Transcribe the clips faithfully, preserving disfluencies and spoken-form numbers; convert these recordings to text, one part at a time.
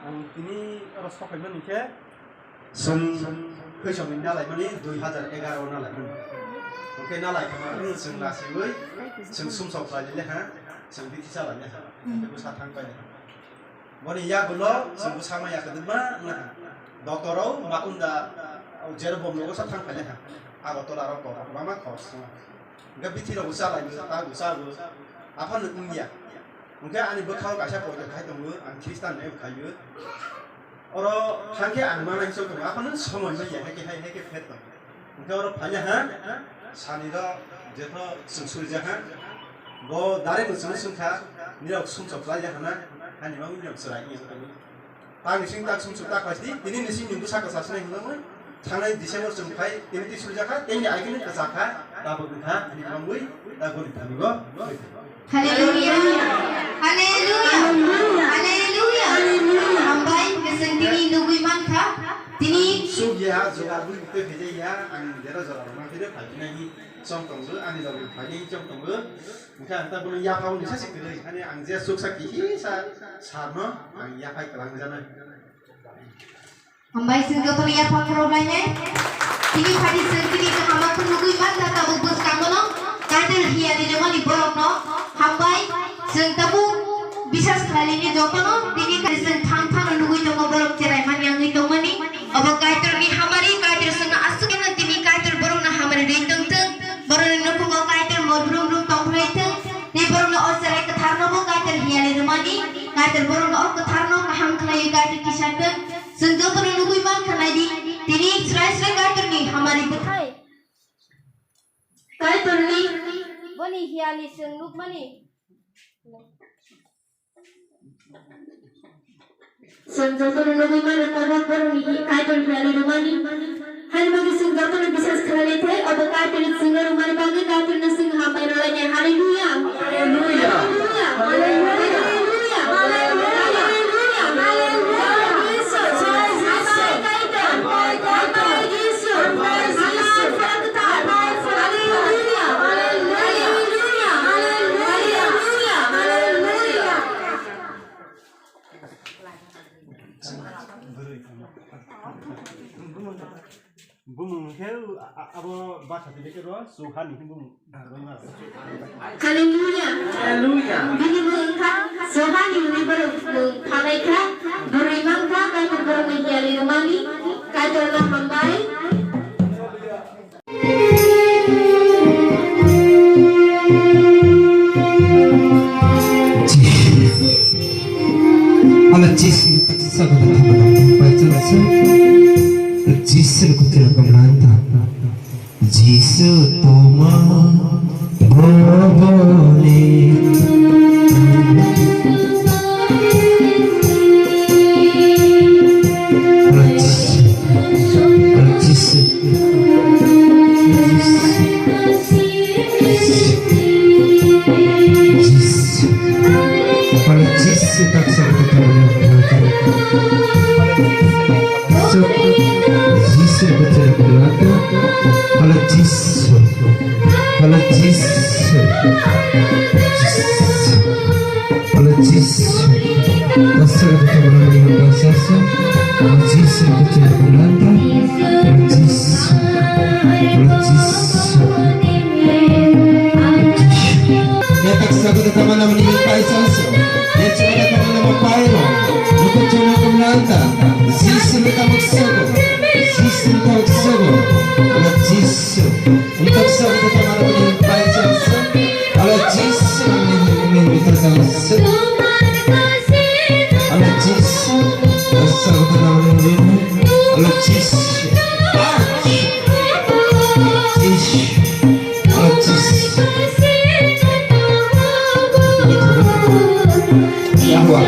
Ang tini oro sokhaimani khe, chwng khwisongni nalaimani dui hazar egaroh o nalaimani. Hwnkhe nalaikha chwng lasiwi chwng sumsok khlailaiha, chwng bithi chalailaiha, hwnkhe bwsa thang pailaiha. Boni yagulo chwng bwsa maya kwdwkma wngkha. Doctor rok makunda jero bomlogo sa thang pailaiha. Agartala rok kok kwbangma khoroksa. Hwnkhe bithi rok bwsa laio, ta bwsa bo. Aphano wngya. Hwnkhe ani bwkhao kaisa poito khai tongo, ang Khristan hai khaio. Oro thangkhe ang manai chok tongo, aphano somoi manya, haikhe hai, haikhe phet tongo. Hwnkhe oro phaiya ha, sani rok jetho chwng surijak ha. Bo direct no chwng swngkha, nirok sumsok khlaiya hana, hani bang nirok chwrai wngya tongo. Tang sing tak sumsok tak phaisdi, tini ni sing ni bwsa kwsa sinai hwnwi. Thangnai December chwng phai, tini twi sujakha, tini aikini kwchakha, tabuk wngkha, ani bangwi, tabuk ni thani go. Hallelujah. Hallelujah. Hallelujah. Hambai, bwswng tini nugwi mankha. Tini sugya, jora bwi tei phejaya, ang jera jora rwna phede phainai chong tongo, ani logi phainai chong tongo. Hwnkhe ang tabukno yaphao ni sasi kwrwi, hani ang je suksa kisa sarno ang yaphai kwlangjaknai. Hambai chwng jotono yaphang khorok lainai. Tini phadi chwng tini kaham khe nugwi mankha tabuk bwskango no Kaitor hiyani rwmani borokno. Hambai chwng tabuk bisas khlailini jotono tini khai chwng thang thangno nugwi tongo borok cherai mani wngwi tongmani. Obo Kaitorni hamari, Kaitor chwngno aswk khe tini Kaitor borokno hamari rwi tongthwng. Borokni nukhungo Kaitor mol brum brum tongphlai thwng. Tei borokno o cherai kwtharnobo Kaitor hiyani rwmani, Kaitor borokno o kwtharno kaham khlaiwi Kaitor kisa thwng. Chwng jotono nugwi mankha naidi, tini srai srai Kaitorni hamari bwthai. Kaitorni boni hiyani chwng nukmani. Chwng jotono nugwi mano, tabuk borokni hi-, Kaitor hiyani rwmani. Haini bagwi chwng jotono bisas khlainai thai, obo Kaitorni chwngno rwmani bagwi Kaitorno chwng hambai rwlainai. Hallelujah! Hallelujah! Hallelujah! Hallelujah! Hallelujah! Hallelujah! Hallelujah! Hambai Kaitor! Hambai Kaitor! Hambai Kaitor! Hallelujah! Hallelujah! Hallelujah! Hallelujah! Bumung khe abo basa tini khe ro suha ni bumung. Hallelujah. Hallelujah. Bini mung kha suha ni ni borok mung phalai kha, bwrwi mang kha, Kaitor borok ni hiyali rwmani, Kaitor no hambai. Ala Jisu ni taksa ko thamana pai chang se. Jisu ni kutir ko manta. Jisu toma bobole. Ala Jisu. Ala Jisu. Jisu. Pala Jisu taksa kota. Jisu kota. Pala Jisu. Pala Jisu. Pala Jisu. Pala Jisu. Tasar kota berani bahasa. Pala Jisu kota berani. Pala Jisu. Pala Jisu. Jisu. Ya tak sabu da tamana mani pai sanso. Ya chuma da tamana ma pai ro. Nuko chuma kumlanta. Jisu ni tamuk sabu. Jisu ni tamuk sabu. Pala Jisu. Untok sabu kita mana punya pai chance. Ala Jisu namanya ini kita chance. Ala Jisu. Sabu kita mana ini. Ala Jisu. Ah. Jisu. Ala Jisu. Yahweh.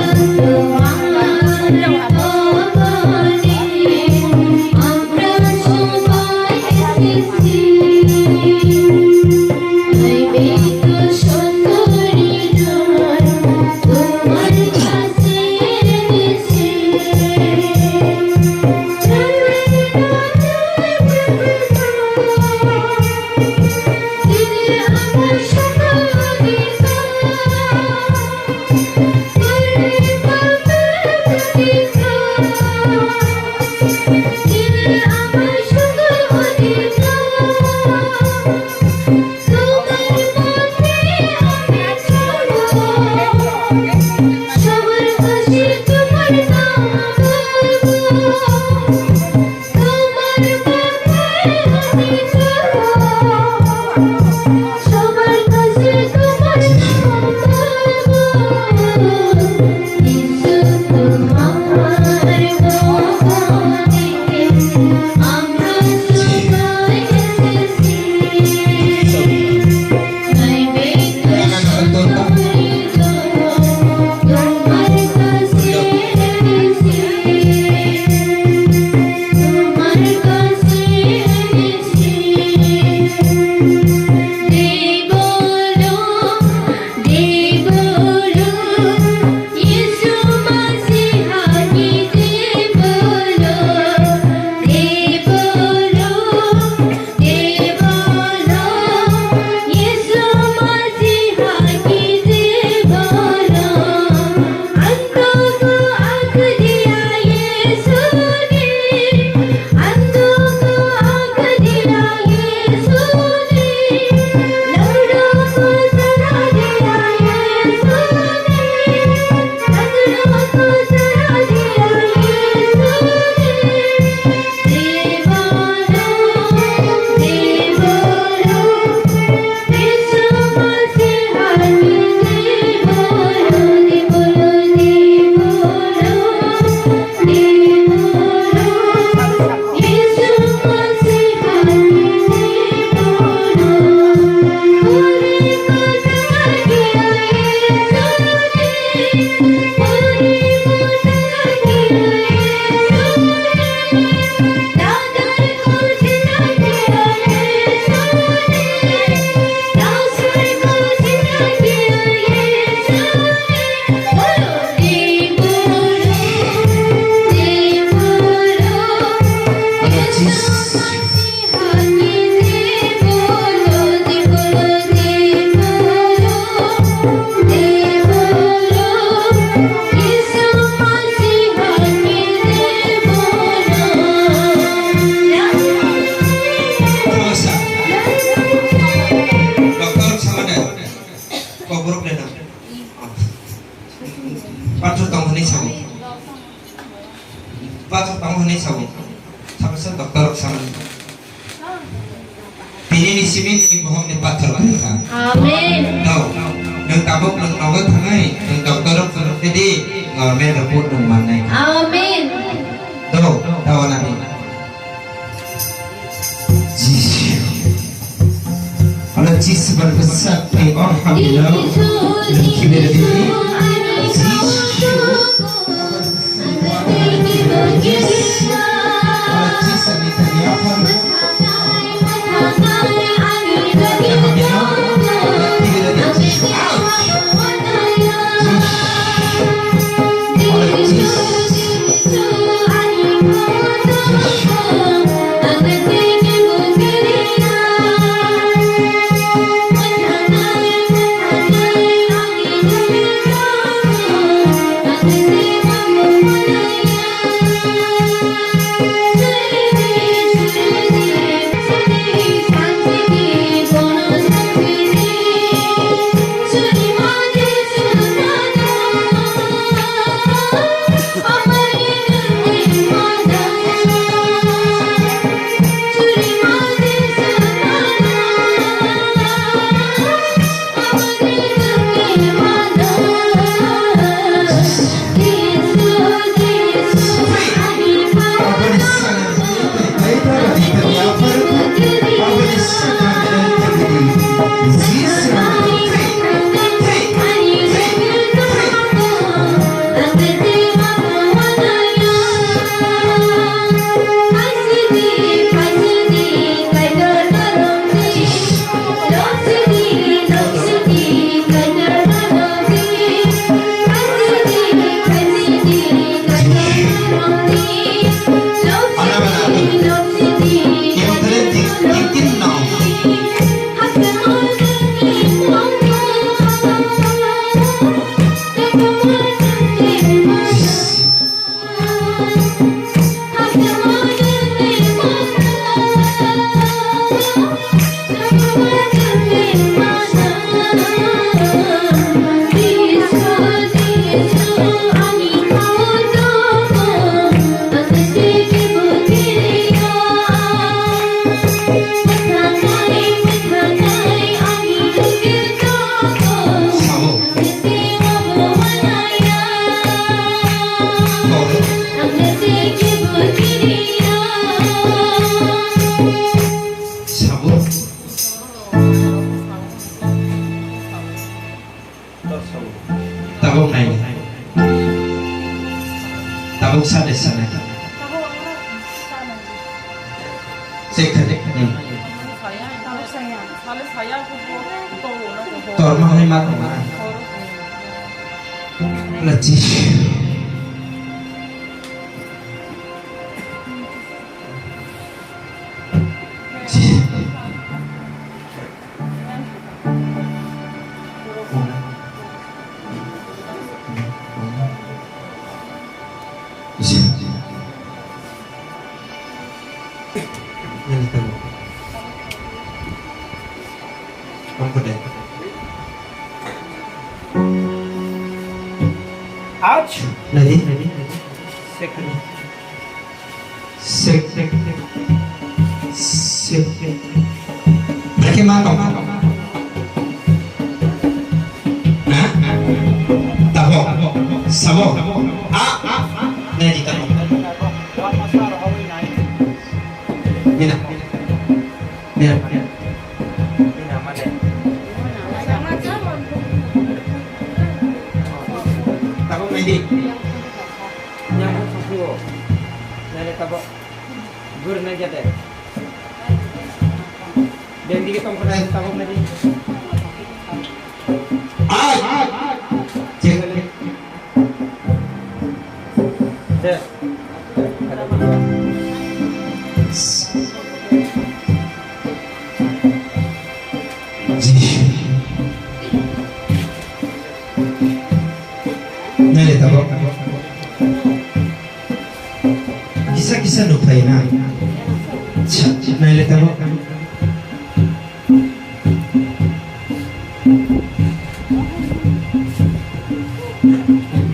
Hwnwi sao. Sabo se doctor rok samani. Tini ni simi nini bohong ni pathor khe kha. Amen. Tao, nwng tabuk nwng nogo thangwi nwng doctor rok phunuk khe di, government report nwng mannai kha. Amen. Tao, tao nani. Jisu. Ala Jisu bar besat pe or hamilo. Jisu. Sabo. Tabuk nai. Tabuk sade sade. Check kha, check kha. Hmm. Torma hai ma tongma. Lachi. Ouch! Nadi? Second. Sek, sek, sek. Sek, sek. Brekhe ma tong? Ha? Tabok. Sabo. A. Nai di tabok. Nina. Nina. Tabok nai di. Nyamuk susu. Nai di tabok. Gur na jate. Beng digi tong kena tabok nadi. Ai. Cek. Cek. Jisu. Nai le tabok. Kisa kisa nukphai na. Cha, nai le tabok.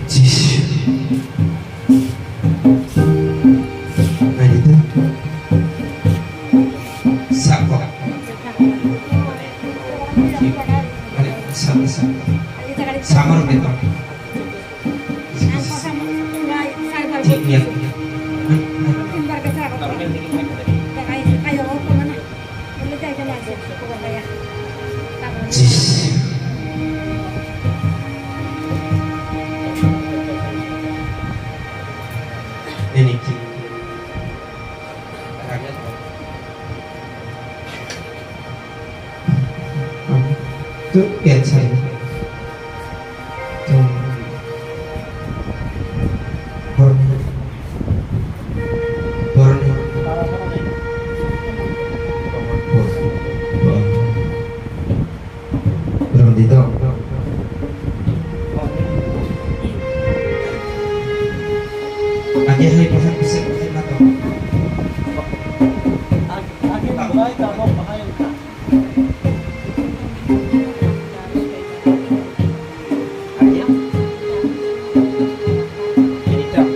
Jisu. Sik ya. Ini ki. Tuk ya chai. Tung. Borni. Borni. Borni. Borni. Rwngdi dong. Age hai bahai bisa bahai ma tong. Age bahai tabok bahai wngkha. Age. Ini tong.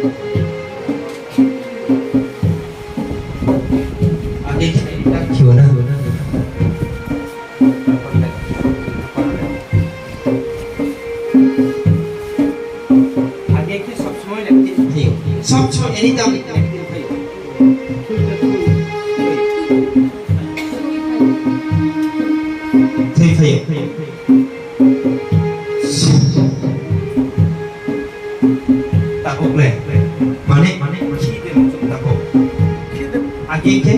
Age ini tong khiwana. Age khe sob somoi leptin phaio. Sob somoi anytime leptin phaio. Thwi phaio. Tabuk le. Mane, mane, khi de muchung tabuk. Age khe.